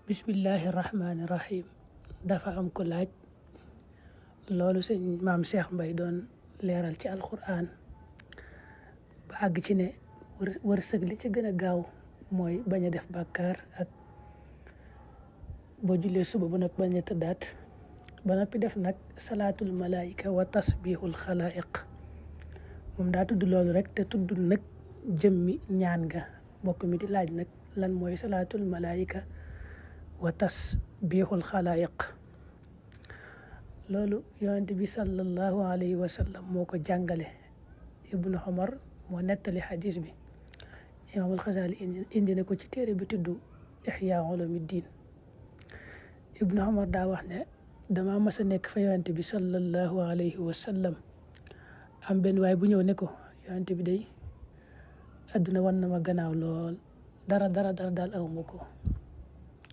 bismillahi rahmaani rahim dafa am ko laaj loolu sëñ maam Cheikh Mbaye doon leeral ci alquran ba àgg ci ne wërsëg li ci gën a gaaw mooy bañ a def bàkkaar ak boo jullee suba ba noppi bañ a tëddaat ba noppi def nag salaatul malaayika wa tasbihul xalaayiq moom daa tudd loolu rek te tudd nag jëmmi ñaan ga mbokk mi di laaj nag lan mooy salaatul malaayika wa tasbihul xalaayiq loolu yonent bi sallallahu alayhi wa sallam moo ko jàngale. Ibnu Umar moo nettali xadis bi, imaamul Xasaali indi na ko ci téere bi tudd Ihya Ulumuddin. Ibnu Umar daa wax ne dama mas a nekk fa yonent bi sallallahu alayhi wa sallam am benn waay bu ñëw ne ko yonent bi day adduna wan na ma gannaaw lool dara daal awma ko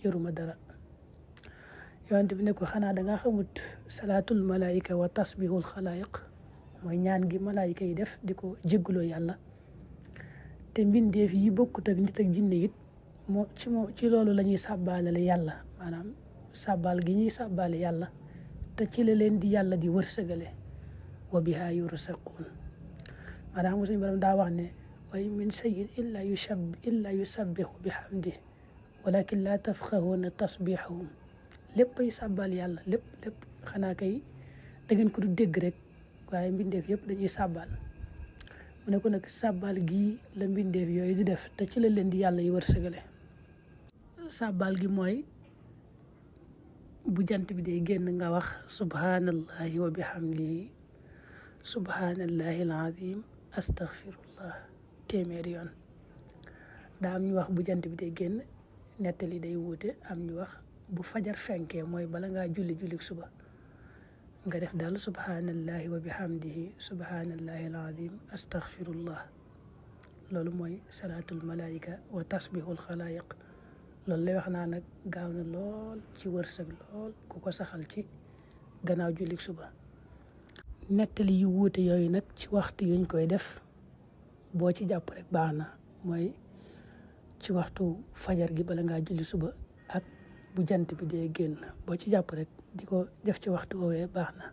yoruma dara. yonent bi ne ko xanaa dangaa xamut salaatul malaayika wa tasbihul xalaayiq mooy ñaan gi malaayika yi def di ko jégguloo yàlla te mbindeef yi bokkut ak nit ak jinne it ci loolu la ñuy sàbbaalale yàlla, maanaam sàbbaal gi ñuy sàbbaale yàlla te ci la leen di yàlla di wërsëgale wa biha yursaquun. maanaam suñu borom daa wax ne wa in min shay'in illa yusabbihu bihamdihi walakin la tafqahuuna tasbihahum. lépp ay sàbbal yàlla lépp xanaa kay da ngeen ko du dégg rek waaye mbindeef yëpp dañuy sàbbal. mu ne ko nag sàbbal gii la mbindeef yooyu di def te ci la leen di yàlla yi wërsëgale. sàbbal gi mooy bu jant bi day génn nga wax subhanallahi wa bihamdihi subhanallahi alazim astaghfirullah téeméeri yoon. daa am ñu wax bu jant bi day génn, nettali day wuute. am ñu wax bu fajar fenkee mooy bala ngaa julli suba nga def daal subhanallahi wa bihamdihi subhanallahi alazim astaghfirullah. loolu mooy salaatul malaayika wa tasbihul xalaayiq. loolu lay wax naa nag gaaw na lool ci wërsëg lool ku ko saxal ci gannaaw julli suba. nettali yu wuute yooyu nag ci waxtu yuñ koy def boo ci jàpp rek baax na, mooy ci waxtu fajar gi bala ngaa julli suba ak bu jant bi dee génn. boo ci jàpp rek di ko def ci waxtu woowee baax na.